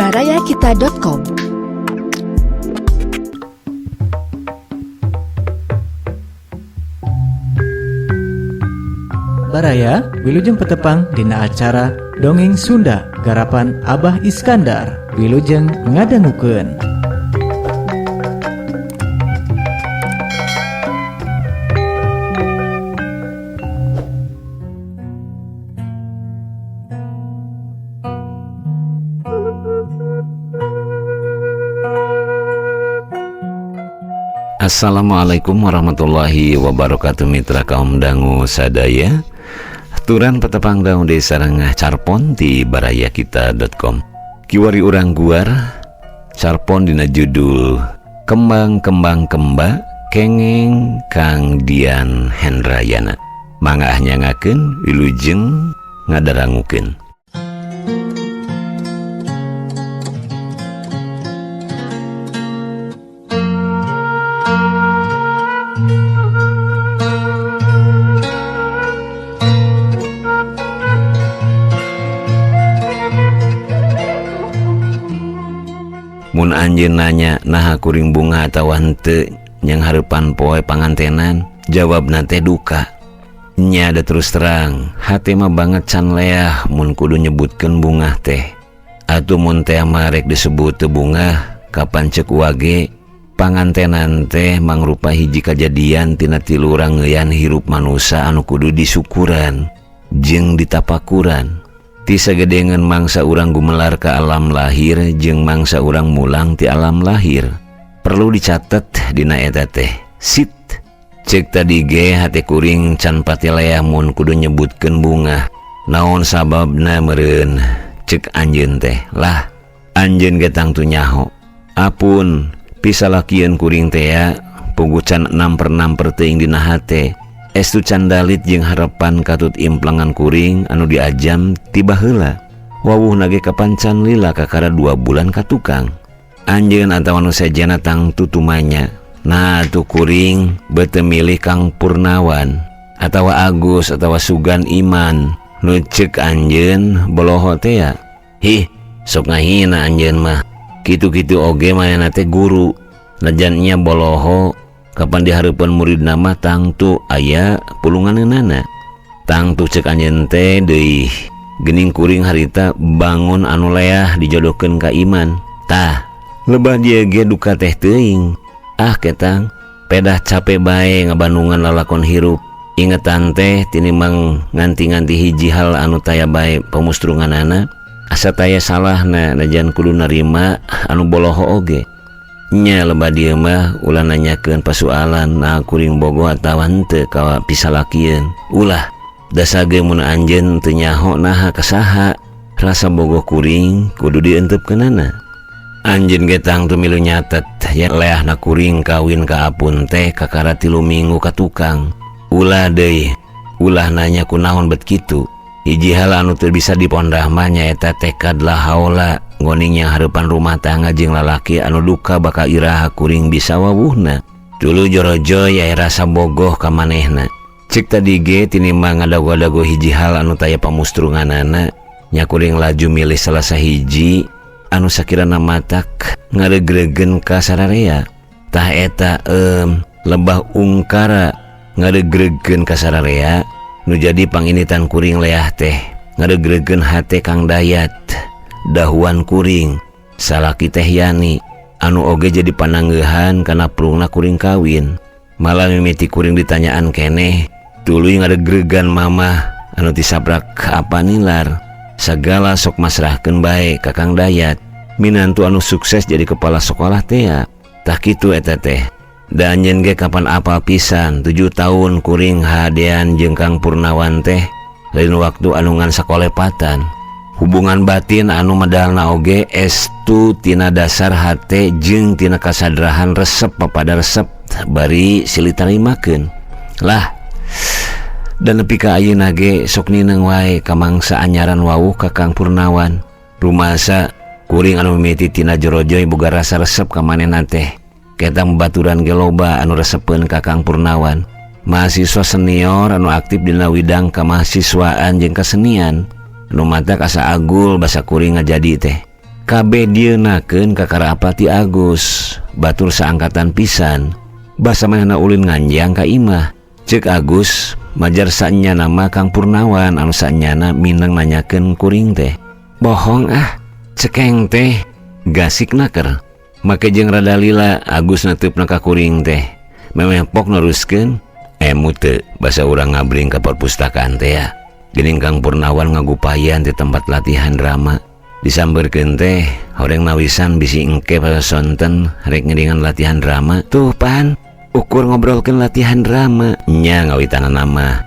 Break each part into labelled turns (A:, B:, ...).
A: barayakita.com.
B: Baraya, Wilujeng Petepang dina acara Dongeng Sunda garapan Abah Iskandar. Wilujeng ngadangukeun.
C: Assalamualaikum warahmatullahi wabarakatuh, mitra kaum dangu sadaya. Turan petepang dangu di sareng carpon di barayakita.com. Kiwari urang guar carpon dina judul Kembang Kembang Kemba kengeng Kang Dian Hendrayana. Mangga nyangakeun wilujeng ngadarangukeun. Mun anjeun nanya naha kuring bunga atawa henteu nyang hareupan poe pangantenan, jawabna teh duka. Nya da terus terang, hate mah banget can leah mun kudu nyebutkeun bungah teh. Atuh mun teh mah rek disebut teu bungah, kapan ceuk wage pangantenan teh mangrupa hiji kajadian tina tilu rangeuyan hirup manusa anu kudu disukuran jeung ditapakuran. Ti sagedengeun mangsa urang gumelar ka alam lahir jeung mangsa urang mulang ti alam lahir. Perlu dicatet dina eta teh. Sit. Ceuk tadi ge hate kuring can pati leah mun kudu nyebutkeun bungah. Naon sababna meureun? Ceuk anjeun teh. Lah, anjeun ge tangtu nyaho. Apun pisalakieun kuring teh ya, puguh can 6/6 teuing dina hate. Estu candalit jeung harapan katut implangan kuring anu diajam tiba heula. Wawuh nage kapancan lila kakara 2 bulan ka tukang. Anjeun atawa nu sejena tangtu tumanya. Nah atuh kuring beuteung milih Kang Purnawan atawa Agus atawa Sugan Iman. Nu ceuk anjeun boloho teh ya. Hih, sok ngahina anjeun mah. Kitu-kitu oge manehna teh guru. Najan nya boloho kapan dihareupeun murid nama tangtu aya pulunganeunana. Tangtu ceuk anjeun teh deui geuning kuring harita bangun anu leah dijodohkeun ka Iman. Tah, lebah dieu ge duka teh teuing. Ah ketang, pedah cape bae ngabandungan lalakon hirup. Ingetan teh tinimbang nganti-nganti hiji hal anu taya bae pemustrunganana. Asa taya salahna najan kudu narima anu boloho oge. Nya lebah dieu mah ulah nanyakeun pasualan nah kuring bogoh atawa henteu ka pisalakieun. Ulah dasage mun anjeun teu nyaho naha kasaha. Rasa bogoh kuring kudu dientepkeunana. Anjeun ge tangtu milu nyatet ya leahna kuring kawin ka apun teh kakara 3 minggu ka tukang. Ulah deui, ulah nanya kunaon bet kitu. Hiji hal anu teu bisa dipondah mah nyaeta tekad la haula ngoning yang hareupan rumah tangga jeung lalaki anu duka bakal iraha kuring bisa wawuhna. Tuluy jorojoy aya rasa bogoh ka manehna. Ceuk tadi ge tinimbang ngadago-dago hiji hal anu taya pamustrunganana, nya kuring laju milih salah sahiji anu sakirana matak ngaregregen ka sararea. Tah eta lebah ungkara ngaregregen ka sararea nu jadi panginitan kuring leah teh ngaregregen hate Kang Dayat. Dahuan kuring salaki teh Yani anu oge jadi pananggeuhan kana prungna kuring kawin. Malah mimiti kuring ditanyaan keneh tuluy ngaregregan mamah anu tisabrak apa nilar. Sagala sok masrahkeun bae ka Kang Dayat, minantu anu sukses jadi kepala sekolah teh ya. Tah kitu eta teh. Da anjeun ge kapan apal pisan 7 tahun kuring hadean jeung Kang Purnawan teh lain waktu anu ngan sakolepatan. Hubungan batin anu medalna oge estu tina dasar hate jeung tina kasadrahan resep papada resep bari silih tarimakeun. Lah dan nepi ka ayeuna ge sok nineung wae ka mangsa anyaran wawuh ka Kang Purnawan. Rumasa kuring anu mimiti tina jorojoy boga rasa resep ka manehna teh. Ketang baturan ge loba anu resepeun ka Kang Purnawan. Mahasiswa senior anu aktif dina widang kamahasiswaan jeung kesenian. Nu matak asa agul basa kuring ngajadi teh. Kabeh dieunakeun kakara apati Agus, batur saangkatan pisan. Basa manehna ulin nganjang ka imah. Cek Agus, majar saenyana mah Kang Purnawan anu saenyana mineng nanyakeun kuring teh. Bohong ah, cekeng teh gasik naker. Make jeung rada lila Agus neutupna ka kuring teh. Memeh pok neruskeun, emu teu basa urang ngabring ka perpustakaan teh ya. Geuning Kang Purnawan ngagupayan di tempat latihan drama. Disamberkeun teh horeng nawisan bisi engke sonten rek ngeuningan latihan drama. Tuh pan, ukur ngobrolkeun latihan drama nya ngawitana nama.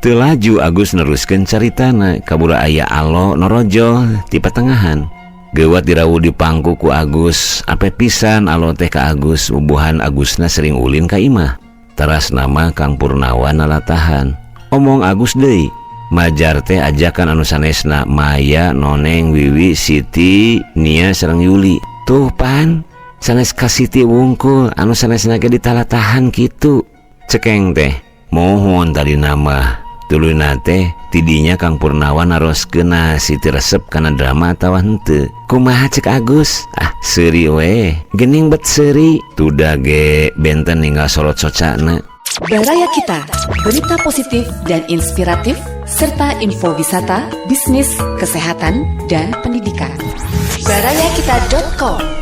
C: Teu laju Agus neruskeun caritana kabura aya alo norojol ti patengahan. Geuwat dirawu di pangku ku Agus, ape pisan alo teh ka Agus, bubuhan Agusna sering ulin ka imah. Teras nama Kang Purnawan nalatahan. Omong Agus deui, majar teh ajakan anu sanesna Maya, Noneng, Wiwi, Siti, Nia sareng Yuli. Tuh pan, sanes ka Siti wungkul anu sanesna ge ditalatahan kitu. Cekeng teh, mohon tadi nama. Tuluyna teh tidinya Kang Purnawan naroskeun Siti resep kana drama atawa henteu. Kumaha cek Agus? Ah, seuri we. Geuning bet seuri. Tuda ge benten ninggal sorot socana.
A: Baraya Kita, berita positif dan inspiratif serta info wisata, bisnis, kesehatan, dan pendidikan. Barayakita.com.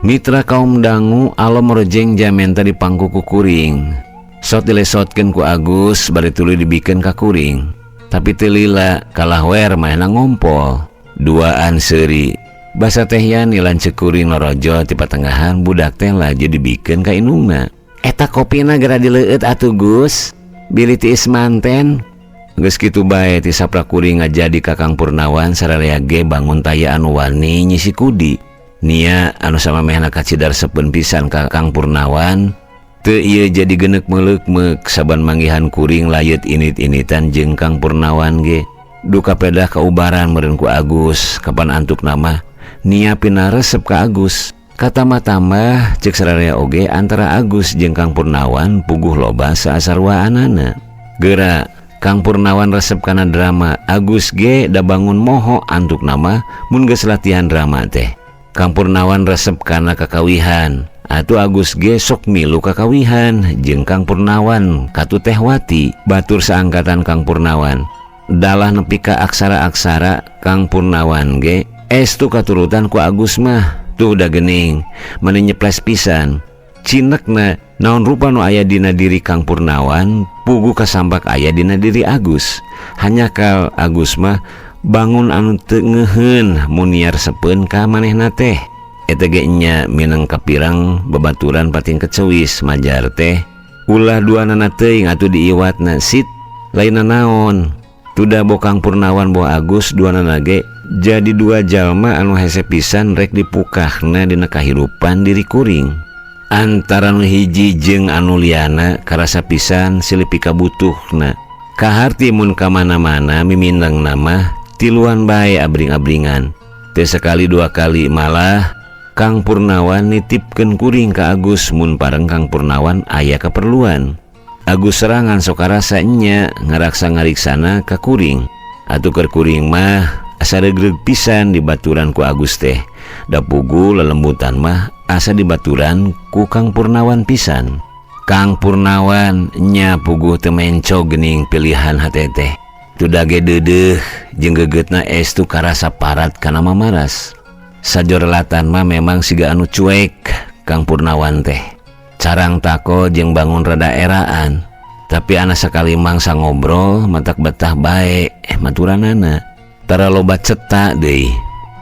C: Mitra kaum dangu alo merejeng jamenta di pangku ku kuring. Sok dilesotkeun ku Agus bari tuluy dibikeun ka kuring. Tapi teu lila kalah wer manehna ngompol. Duaan seuri. Basa teh Yani lanceuk kuring norojol ti patengahan budak teh laju dibikeun ka indungna. Eta kopina geura dileueut atuh Gus. Bilih tiis manten. Geus kitu bae ti saprak kuring ngajadi ka Kang Purnawan sararea ge bangun taya anu wani nyisi kudi. Nia anu samamehna kacidar sepeun pisan ka Kang Purnawan teu ieu jadi geuneuk meuleuk-meuk saban manggihan kuring layeut init-initan jeung Kang Purnawan ge. Duka pedah kaubaran meureun ku Agus kapan antuk nama Nia pinaresep ka Agus. Katambah-tambah ceuk sararea oge antara Agus jeung Kang Purnawan puguh loba saasarwaanana. Geura Kang Purnawan resep kana drama, Agus ge da bangun moho antuk nama mun geus latihan drama teh. Kang Purnawan resep kana kakawihan, atuh Agus ge sok milu kakawihan jeung Kang Purnawan katu Teh Wati batur saangkatan Kang Purnawan. Dalah nepi ka aksara-aksara Kang Purnawan ge estu katurutan ku Agus mah. Tuh da geuning mani nyeples pisan. Cinekna naon rupa nu aya dina diri Kang Purnawan puguh kasambak aya dina diri Agus. Hanyakal Agus mah bangun anu teu ngeuheun muniar sepeun ka manehna teh. Eta ge nya mineng kapirang babaturan pating kecewis majar teh ulah duanana teuing atuh diiwatna sit lainna naon. Tuda bo Kang Purnawan bo Agus duanana ge jadi dua jalma anu hese pisan rek dipukahna dina kahirupan diri kuring. Antara nu hiji jeung anu liana karasa pisan silih pikabutuhna. Kaharti mun ka mana-mana mimindang nama tiluan bae abring-abringan. Teu sekali dua kali malah Kang Purnawan nitipkeun kuring ka Agus mun pareng Kang Purnawan aya keperluan. Agus serangan sok karasa nya ngaraksa ngariksana ka kuring. Atuh keur kuring mah asa regreg pisan dibaturan ku Agus teh. Da pugu lelembutan mah asa dibaturan ku Kang Purnawan pisan. Kang Purnawan nya puguh teu menco geuning pilihan hate teh. Tuda ge deudeuh jeung gegeutna estu karasa parat kana mamaras. Sajorelatan mah memang siga anu cuek Kang Purnawan teh. Carang tako jeung bangun rada eraan. Tapi ana sakali mangsa ngobrol matak betah bae maturanana. Tara loba cetak deui.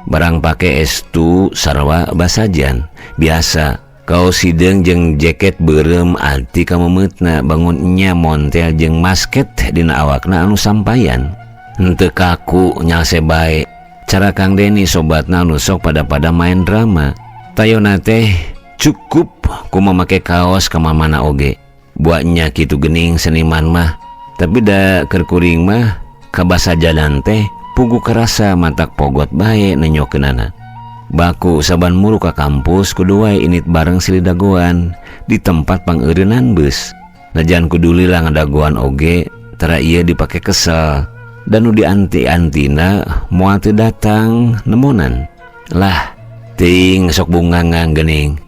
C: Barang pake estu sarwa basajan. Biasa kaos hideung jeung jaket beureum anti kamemeutna bangun nya montel jeung masket dina awakna anu sampayan. Henteu kaku nyalse bae. Cara Kang Deni sobatna anu sok pada-pada main drama. Tayona teh cukup ku mamake kaos ka mamana oge. Buatnya kitu gening seniman mah. Tapi da keur kuring mah kabasa jalan teh pugu kerasa matak pogot bae nenyokeunana. Baku saban muru ka kampus kudu wae init bareng silih dagoan di tempat pangeureunnan bus. Najan kudu lila ngadagoan oge tara ieu dipake kesel dan nu dianti-antina moal teu datang nemonan. Lah teuing sok bungangan geuning.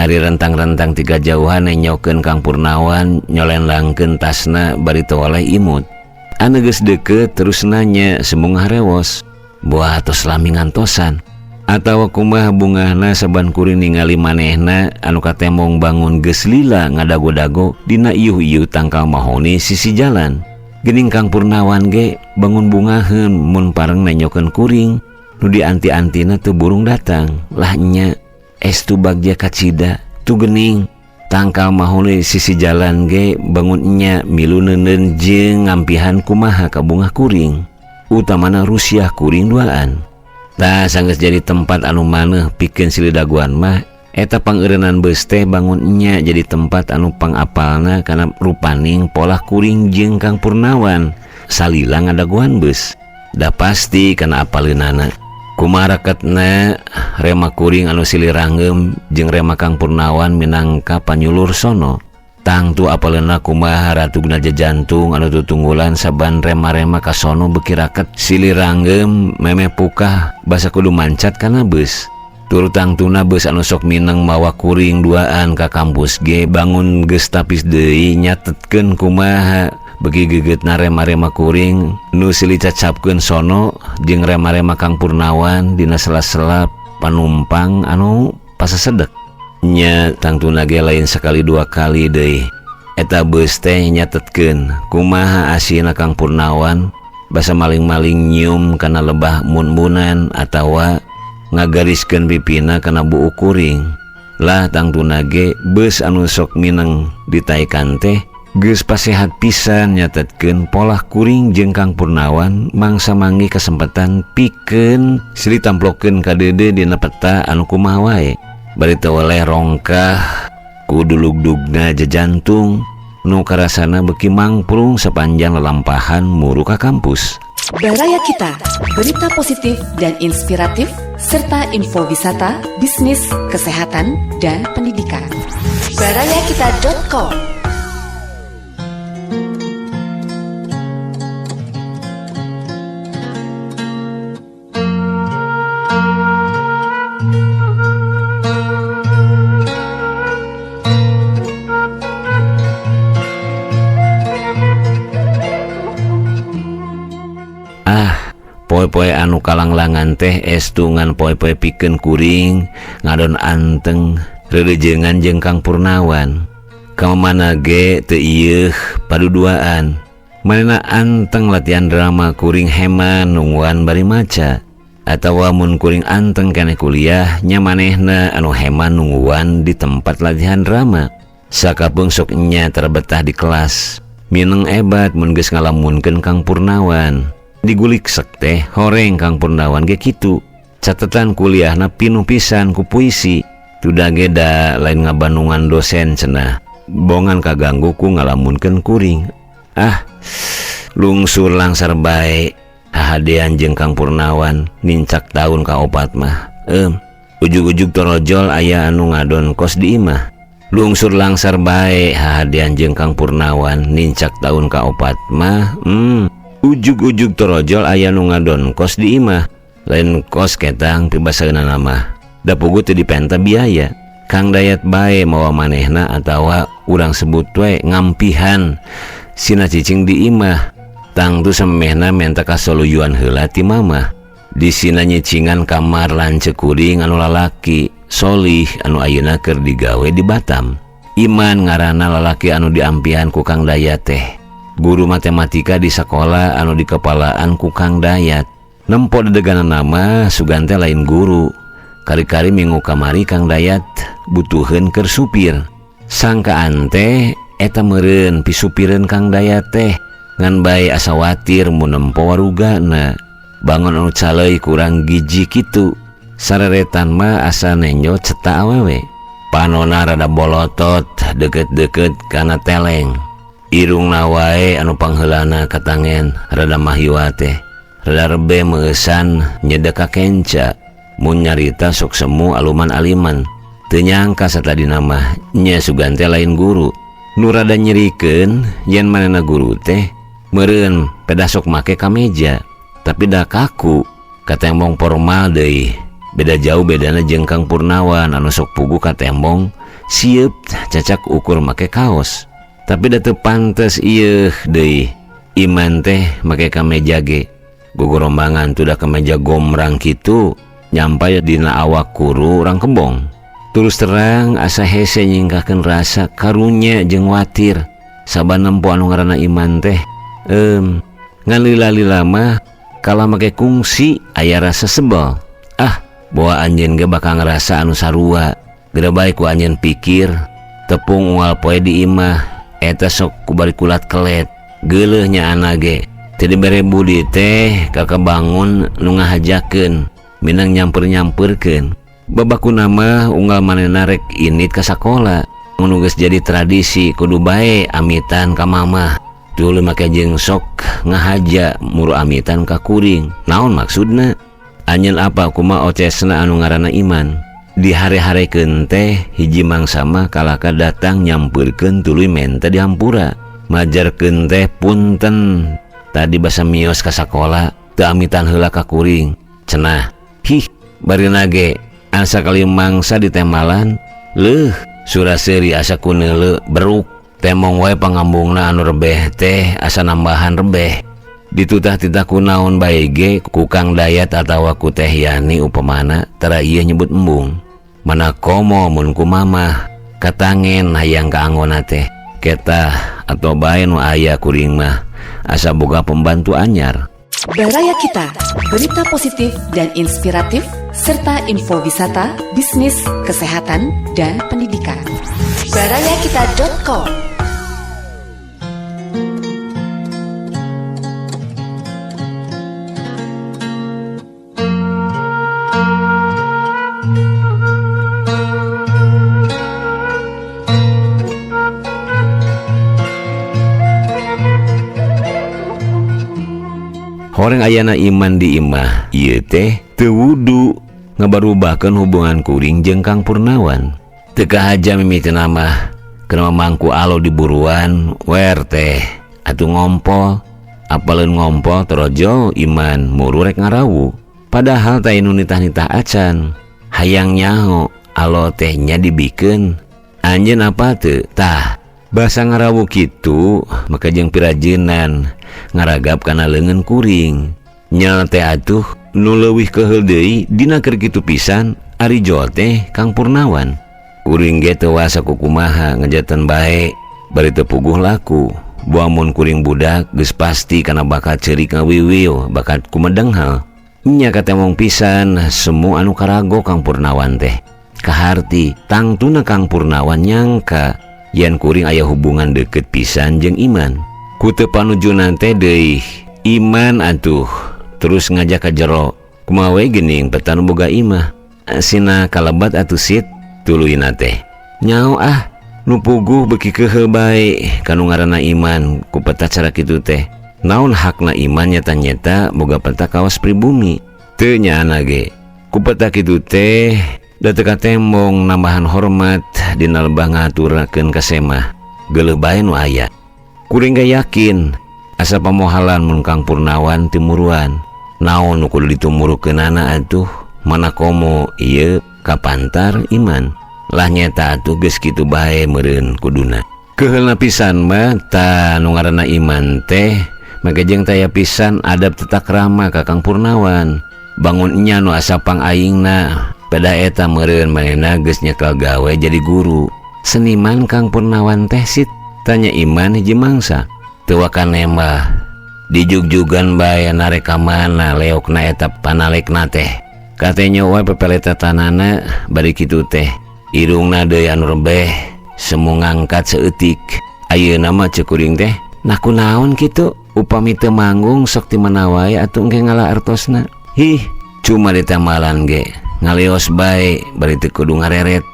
C: Ari rentang-rentang tiga jauhan nenyokeun Kang Purnawan nyolenlangkeun tasna bari teu oleh imut. Anu geus deukeut terus nanya sembung harewos. Buah tos lami ngantosan. Atawa kumaha bungahna saban kuring ningali manehna anu katemong bangun geus lila ngadago-dago dina iuh-iuh tangkal mahoni sisi jalan. Geuning Kang Purnawan ge bangun bungaheun mun pareng nenyokeun kuring nu dianti-antina teu burung datang. Lah nya estu bagja kacida tu geuning tangkal mahoni sisi jalan ge bangun nya milu neuneun jeung ngampihan kumaha ka bungah kuring utamana rusiah kuring duaan. Tah sanggeus jadi tempat anu maneuh pikeun silih dagoan mah eta pangeureunnan beus teh bangun nya jadi tempat anu pangapalna kana rupaning polah kuring jeung Kang Purnawan salila ngadagoan beus. Da pasti kana apaleunana. Kumaha raketna rema kuring anu silih ranggeum jeung rema Kang Purnawan minangka panyulur sono. Tangtu apaleunna kumaha ratugna jajantung anu tutunggulan saban rema-rema ka sono beuki raket silih ranggeum memeh pukah basa kudu mancat kana beus. Tur tangtuna beus anu sok mineng mawa kuring duaan ka kampus ge bangun geus tapis deui nyatetkeun kumaha beuki gegeutna rema-rema kuring nu silih cacapkeun sono jeung rema-rema Kang Purnawan dina sela-sela panumpang anu pasasedek. Nya tangtuna ge lain sekali dua kali deui eta beus teh nyatetkeun kumaha asina Kang Purnawan basa maling-maling nyium kana lebah mun-munan atawa ngagariskeun pipina kana buuk kuring. Lah tangtuna ge beus anu sok mineng ditaikan teh geus pasehat pisan nyatetkeun polah kuring jeung Kang Purnawan mangsa manggih kesempatan pikeun silih tamplokeun ka deudeuh dina peta anu kumaha wae. Bari teu oleh rongkah ku dulugdugna jajantung nu karasana beuki mangprung sepanjang lelampahan muru ka kampus.
A: Baraya Kita, berita positif dan inspiratif serta info wisata, bisnis, kesehatan, dan pendidikan. Barayakita.com.
C: Poe-poe anu kalanglangan teh estungan poe-poe pikeun kuring ngadon anteng reurejeungan jeung Kang Purnawan. Ka mana ge teu ieuh paduduaan. Manehna anteng latihan drama kuring heman nungguan bari maca. Atawa mun kuring anteng keneh kuliah nya manehna anu heman nungguan di tempat latihan drama. Sakapeung sok nya terbetah di kelas. Mineng ebat mun geus ngalamunkeun Kang Purnawan. Digulik sek teh horeng Kang Purnawan ge kitu. Catatan kuliahna pinuh pisan ku puisi. Tuda ge da lain ngabandungan dosen cenah. Bongan kaganggu ku ngalamunkeun kuring. Ah, lungsur langsar bae. Hahadean jeung Kang Purnawan nincak taun ka opat mah. Ujug-ujug torojol aya anu ngadon kos di imah. Lungsur langsar bae hahadean jeung Kang Purnawan nincak taun ka opat mah. Ujug-ujug torojol aya nu ngadon kos di imah. Lain kos ketang pibasaeunana mah. Da puguh teu dipenta biaya. Kang Dayat bae mawa manehna atawa urang sebut we ngampihan sina cicing di imah. Tangtu samemehna menta kasoluyuan heula ti mamah. Di sina nyicingan kamar lanceuk kuring anu lalaki Solih anu ayeuna keur digawe di Batam. Iman ngaranna lalaki anu diampihan ku Kang Dayat teh. Guru matematika di sekolah anu dikepalaan ku Kang Dayat. Nempo dedeganan nama sugan teh lain guru. Kari-kari minggu kamari Kang Dayat butuheun keur supir. Sangkaan teh eta meureun pisupireun Kang Dayat teh ngan bae asa watir mun nempo warugana. Bangun anu caleuy kurang giji kitu. Sareretan mah asa nenjo ceta awewe. Panona rada bolotot deket-deket kana teleng. Irungna wae anu pangheulana katangen rada mahiwa teh. Rada rebe meueusan nyedek ka kenca. Mun nyarita sok semu aluman aliman. Teu nyangka satadina mah nya sugan teh lain guru. Nu rada nyerikeun yen manehna guru teh meureun pedah sok make kameja. Tapi da kaku katembong formal deui. Beda jauh bedana jeung Kang Purnawan anu sok puguh katembong sieup cacak ukur make kaos. Tapi da teu pantes ieu deui. Iman teh make kameja ge. Gogorombangan tuh da kemeja gombrang kitu nyampai dina awak kuru urang kembong. Terus terang asa hese nyingkahkeun rasa karunya jeung watir saban nempo anu ngaranna Iman teh. Ngan lila-lila mah kalah make kungsi aya rasa sebel. Ah, bawa anjeun ge bakal ngerasa anu sarua. Geura bae ku anjeun pikir tepung unggal poe di imah eta sok ku bari kulat kelet. Geuleuh nya ana ge. Teu dibere budi teh kakabangun nu ngahajakeun minang nyamper-nyamperkeun. Babakuna mah unggal manehna rek init ka sakola. Mun geus jadi tradisi kudu bae amitan ka mamah. Tuluy make jeung sok ngahaja muru amitan ka kuring. Naon maksudna? Anjeun apa kumaha ocesna anu ngaranna Iman? Dihare-harekeun teh hiji mangsa mah kalaka datang nyampeurkeun tuluy menta dihampura. Majarkeun teh punten tadi basa mios ka sakola teu amitan heula ka kuring. Cenah. Hih, barina ge asa kali mangsa ditemalan leuh sura-seuri asa kuneuleu beruk. Temong wae pangambungna anu rebeh teh asa nambahan rebeh. Ditutah-titah ku naon bae ge ku Kang Dayat atawa ku Teh Yani upamana tara ieu nyebut embung. Mana komo mun ku mamah katangen hayang kaanggona teh. Ketah atau bae nu aya kuring mah asa boga pembantu anyar.
A: Baraya Kita, berita positif dan inspiratif serta info wisata, bisnis, kesehatan, dan pendidikan. Barayakita.com.
C: Horeng ayana Iman di imah ieu teh teu wudu ngabarubahkeun hubungan kuring jeung Kang Purnawan. Teu kahaja mimitina mah keur mangku alo di buruan wer teh atuh ngompol. Apaleun ngompol torojol Iman muru rek ngarawu. Padahal teh nu nitah-nitah acan. Hayang nyaho alo teh nya dibikeun. Anjeun apa teu? Tah basa ngarawu kitu maka jeung pirajenan ngaragap kana leungeun kuring. Nyal teh atuh nu leuwih keheul deui dina keur kitu pisan ari jol teh Kang Purnawan. Kuring ge teu wasa kukumaha ngejatan bae bari teu puguh laku. Buah mun kuring budak geus pasti kana bakal ceurik ngawiwiu bakat kumedenghal. Nya katemong pisan semu anu karago Kang Purnawan teh. Kaharti tangtuna Kang Purnawan nyangka yen kuring aya hubungan deket pisan jeung Iman. Ku teu panujunan teh deui Iman atuh terus ngajak ka jero. Kumaha we geuning peta nu boga imah. Sina kalebat atuh sit tuluyna teh. Nyao ah nu puguh beuki keheul bae kanu ngaranna Iman ku peta cara kitu teh. Naon hakna Iman nyata-nyata boga peta kawas pribumi. Teu nyaana ge. Ku peta kitu teh da teu katembong nambahan hormat dina lebah ngaturakeun ka semah. Geuleuh bae nu aya. Kuring ge yakin asa pamohalan mun Kang Purnawan timuruan. Naon nu kudu ditumurukeunana atuh mana komo ieu kapantar Iman. Lah nyeta atuh geus kitu bae meureun kuduna. Keheulna pisan mah ta nu ngaranna Iman teh make jeung taya pisan adab tata krama ka Kang Purnawan. Bangun nya nu asa pangaingna pada eta meureun manehna geus nyekel gawe jadi guru. Seniman Kang Purnawan teh sit tanya Iman hiji mangsa. Teu wakane mah dijugjugan bae narek ka mana leokna eta panalekna teh. Katanya wae pepeletatanana bari kitu teh. Irungna deui anu rebeh semu ngangkat saeutik. Ayeuna mah ceuk kuring teh nah kunaon kitu upami teu manggung sok ti mana wae atuh engke ngala artosna. Hih, cuma ditamalan ge ngaleos bae bari teu kudu ngareret.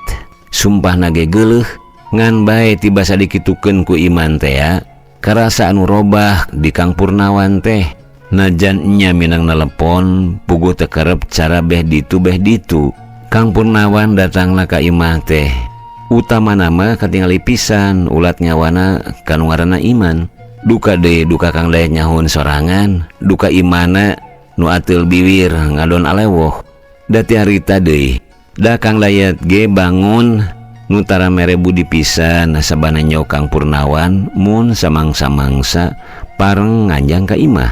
C: Sumpahna ge geuleuh ngan bae tibasa dikitukeun ku Iman teh ya. Karasa anu robah di Kang Purnawan teh. Najan nya minang nelepon puguh teu kerep cara beh ditu beh ditu. Kang Purnawan datangna ka imah teh. Utama nama katingali pisan ulat nyawana kanu ngaranna Iman. Duka deui duka Kang Dayat nyahun sorangan, duka imana nu ateul biwir ngadon alewoh. Da ti harita deui, da Kang Dayat ge bangun nu tara mere budi pisan sabana nyaho Kang Purnawan mun samangsa-mangsa pareng nganjang ka imah.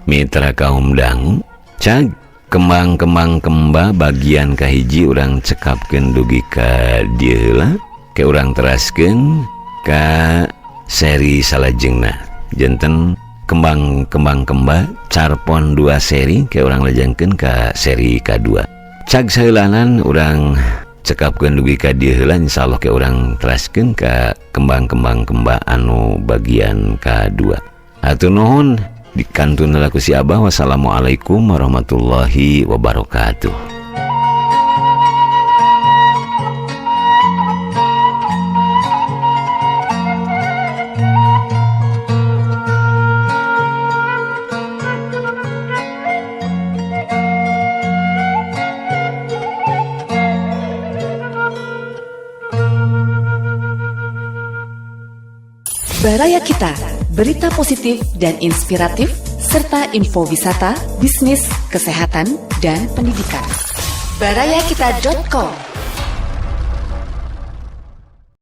C: Mitra kaum dangu, cag kembang-kembang kemba bagian kahiji urang cekapkeun dugi ka dieu heula, ke urang teraskeun ka seri salajengna. Janten kembang-kembang kemba carpon 2 seri ke urang lajengkeun ka seri ka-2. Cag saheulanan urang cekapkeun dugi ka dieu heula, insyaallah ke urang teraskeun ka kembang-kembang kemba anu bagian ka-2. Hatur nuhun dikantun heula ku si Abah. Wassalamualaikum warahmatullahi wabarakatuh.
A: Baraya Kita, berita positif dan inspiratif, serta info wisata, bisnis, kesehatan, dan pendidikan. Barayakita.com.